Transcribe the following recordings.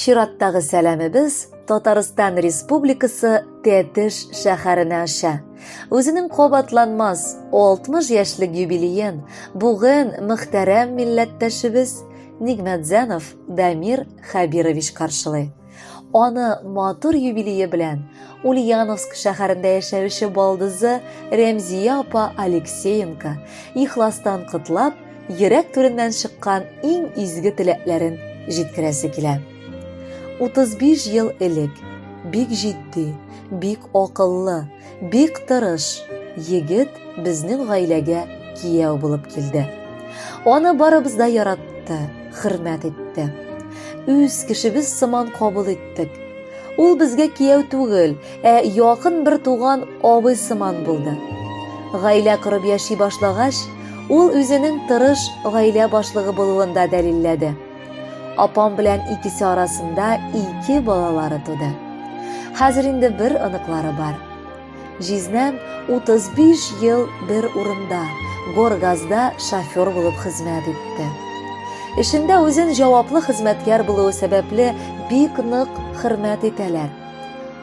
Чираттагы сәламебез Татарстан Республикасы Тәтеш шәһәренә аша. Үзенең кабатланмас 60 яшьлек юбилеен бүген мөхтәрәм милләттәшебез Нигмәтзянов Дамир Хәбирович каршылый. Аны матур юбилее белән Ульяновск шәһәрендә яшәүче балдызы Рәмзия апа Алексеенко ихластан котлап, йөрәк түреннән чыккан иң изге теләкләрен җиткерәсе килә. 35 ел элек бик җитди, бик акыллы, бик тырыш егет безнең гаиләгә кияү булып килде. Аны барыбыз да яратты, хөрмәт итте. Үз кешебез сыман кабул иттек. Ул безгә кияү түгел, ә якын бер туган абый сыман булды. Гаилә корып яши башлагач, ул үзенең тырыш гаилә башлыгы булуын да дәлилләде. Апам белән икесе арасында ике балалары туды. Хәзер инде бер оныклары бар. Җизнәм 35 ел бер урында, Горгазда шофер булып хезмәт итте. Эшендә үзен җаваплы хезмәткәр булуы сәбәпле бик нык хөрмәт итәләр.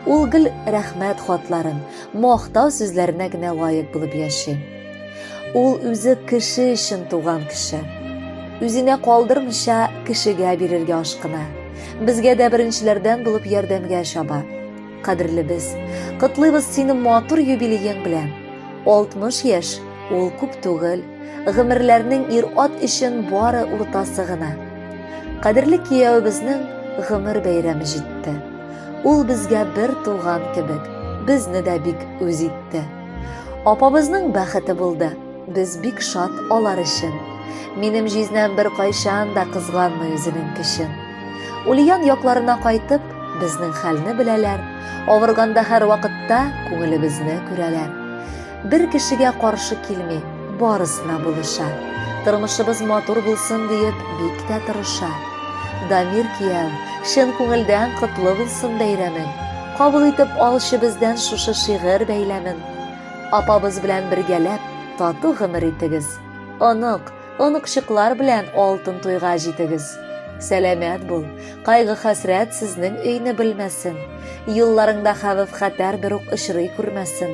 Ул гел рәхмәт хатларын, мактау сүзләренә генә лаек булып яши. Ул үзе кеше өчен туган кеше. Үзенә калдырмыйча кешегә бирергә ашкына. Безгә дә беренчеләрдән булып ярдәмгә чаба. Кадерлебез, котлыйбыз сине матур юбилеең белән. 60 яшь ул күп түгел, гомерләрнең ир-ат өчен бары уртасы гына. Кадерле киявебезнең гомер бәйрәме җитте. Ул безгә бер туган кебек, безне дә бик үз итте. Апабызның бәхете булды. Без бик шат алар өчен. Минем җизнәм бер кайчан да кызганмый үзенең көчен. Ульян якларына кайтып, безнең хәлне беләләр, авырганда һәр вакытта күңелебезне күрәләр. Бер кешегә каршы килми, барысына булыша. Тормышыбыз матур булсын диеп бик тә тырыша. Дамир кияү, чын күңелдән котлы булсын бәйрәмең. Кабул итеп алчы бездән шушы шигырь бәйләмен. Апабыз белән бергәләп тату гомер итегез. Онык, оныкчыклар белән алтын туйга җитегез. Сәламәт бул, кайгы-хәсрәт сезнең өйне белмәсен. Юлларыңда хәвеф-хәтәр бер үк очрый күрмәсен.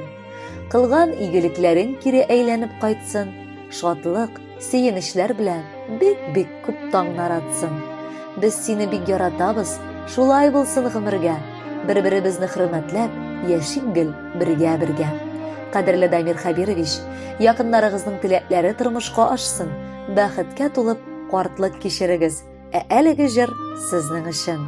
Кылган игелекләрең кире әйләнеп кайтсын. Шатлык, сөенечләр белән бик-бик күп таңнар атсын. Без сине бик яратабыз, шулай булсын гомергә. Бер-беребезне хөрмәтләп, яшик гел бергә-бергә. Кадерле Дамир Хәбирович, якыннарыгызның теләкләре тормышка ашсын, бәхеткә тулып картлык кичерегез. Ә әлеге җыр сезнең өчен.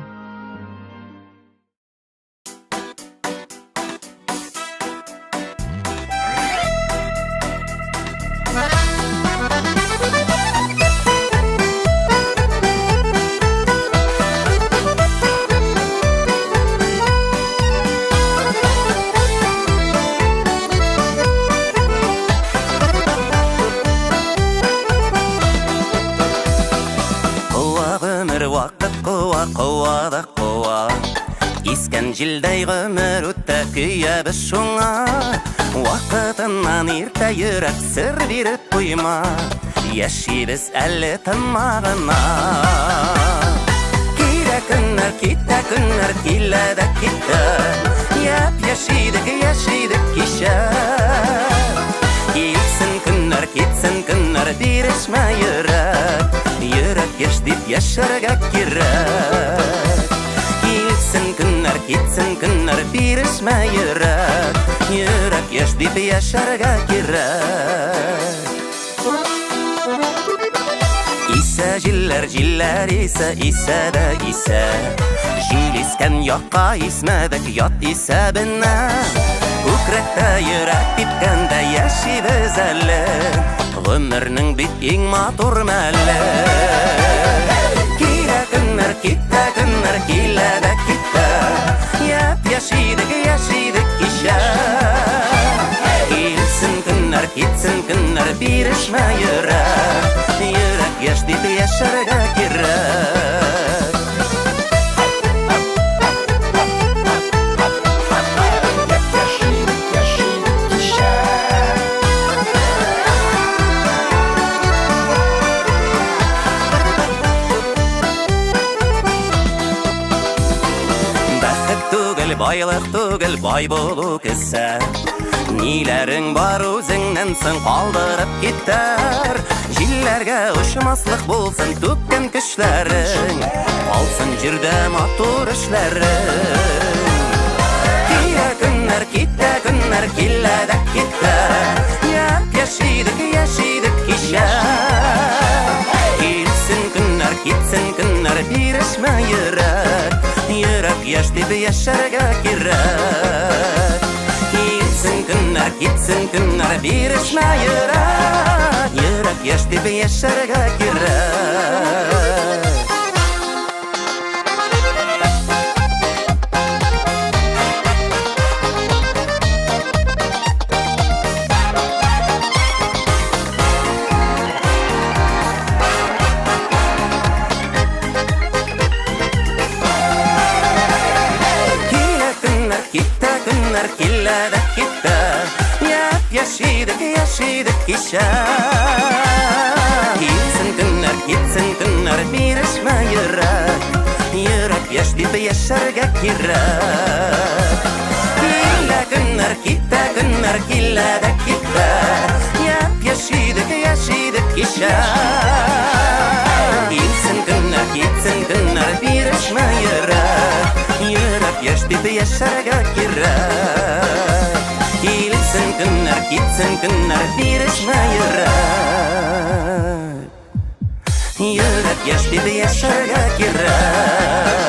Куа гомер вакыт куа, куа да куа. Искән җилдәй гомер үтә, көябез шуңа. Вакытыннан иртә йөрәк сер биреп куйма. Яшибез әле тынма гына. Килә көннәр, китә көннәр, килә дә китә. Яп яшидек, яшидек кичә. Килсен көннәр, китсен көннәр, бирешмә йөрәк. Йөрәк яшь дип яшәргә кирәк. Килсен көннәр, китсен көннәр, бирешмә йөрәк. Йөрәк яшь дип яшәргә кирәк. Исә җилләр, җилләр исә, исә дә исә. Җил искән якка исмәдек ят исәбенә. Күкрәктә йөрәк типкәндә яшибез әле. Гомернең бит иң матур мәле. Килә көннәр, китә көннәр, килә дә китә. Яп яшидек, яшидек кичә. Килсен көннәр, китсен көннәр, бирешмә йөрәк. Йөрәк яшь дип яшәргә кирәк. Байлык түгел, бай булу кесә. Ниләрең бар үзеңнән соң калдырып китәр. Җилләргә очмаслык булсын түккән көчләрең. Калсын җирдә матур эшләрең. Килә көннәр, китә көннәр, килә дә китә. Яп-яшь идек, яшь идек кичә. Килсен көннәр, китсен көннәр, бирешмә йөрәк. Йөрәк яшь дип яшәргә кирәк. Килсен көннәр, китсен көннәр, бирешмә йөрәк. Йөрәк яшь дип яшәргә кирәк. Килә көннәр, китә көннәр, килә дә китә. Япь-яшь идек, яшь идек кичә. Килсен көннәр, китсен көннәр, бирешмә йөрәк. Йөрәк яшь дип яшәргә кирәк. Килә көннәр, китә көннәр, килә дә китә. Япь-яшь идек, яшь идек кичә. Килсен көннәр, китсен көннәр, бирешмә йөрәк. Йөрәк яшь дип яшәргә кирәк. Килсен көннәр, китсен көннәр, бирешмә йөрәк. Йөрәк яшь дип яшәргә кирәк.